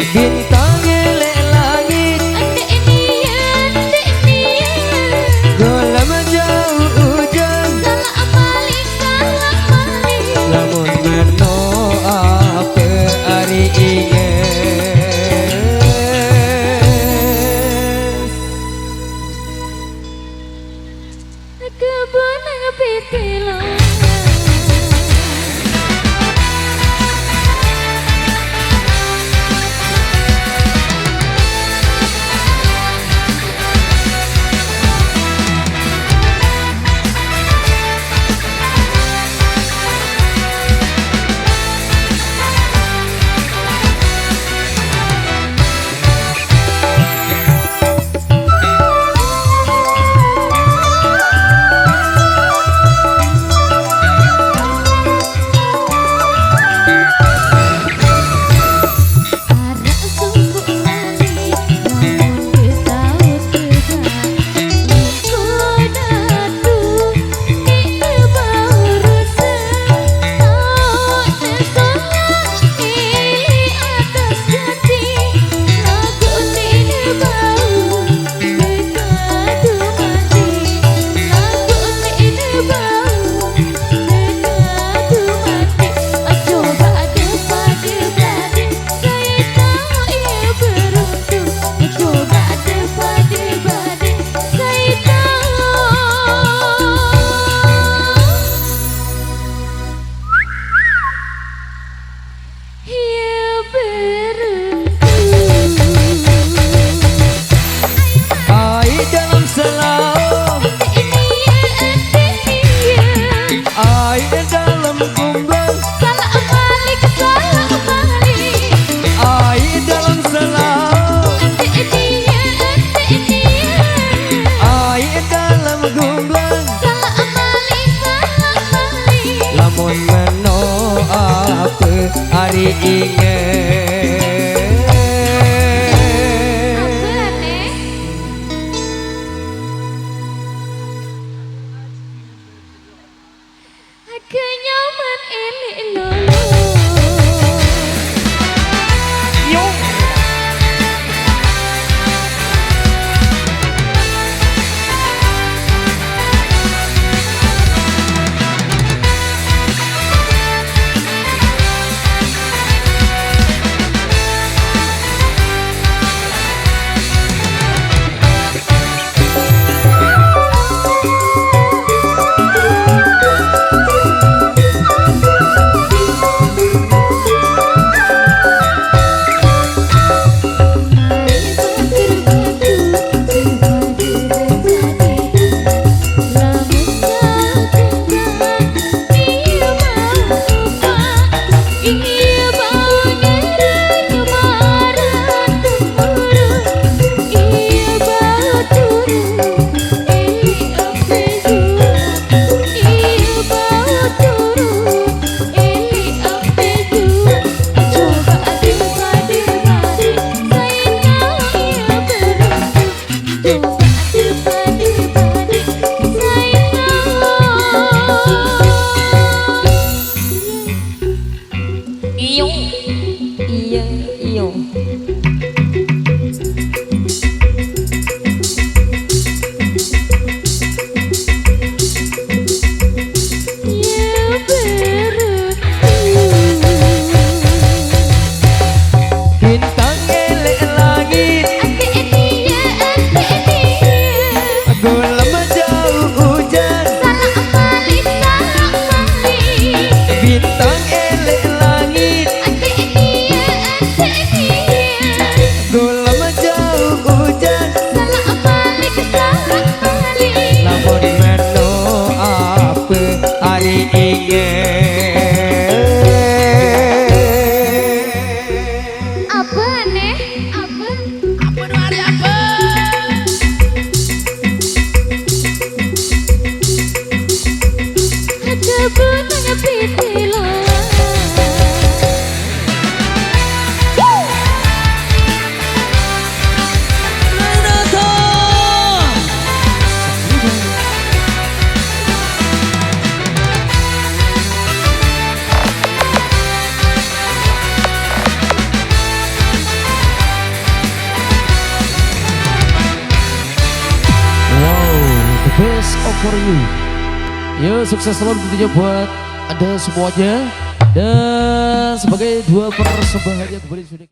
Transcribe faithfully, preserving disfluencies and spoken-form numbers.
Bintang elek langit. Ndek Nia, Ndek Nia. Golem jauh ujan. Salah balik, salah balik. Lamun meno ape ari inges. Kebun nang piti lo. Ai dalam selaung. Ai dalam gumbang. Ai dalam selaung. Ai dalam gumbang. Lamun meno ape ari inges. Kenyaman elik lolo. Yo. Iyo. Iya, iyo. Bintang elek langit. Gulem jauh ujan. Bintang elek langit. for you. Yo, sukses selalu tentunya buat Anda semuanya. Dan sebagai dua persembahannya kembali sudah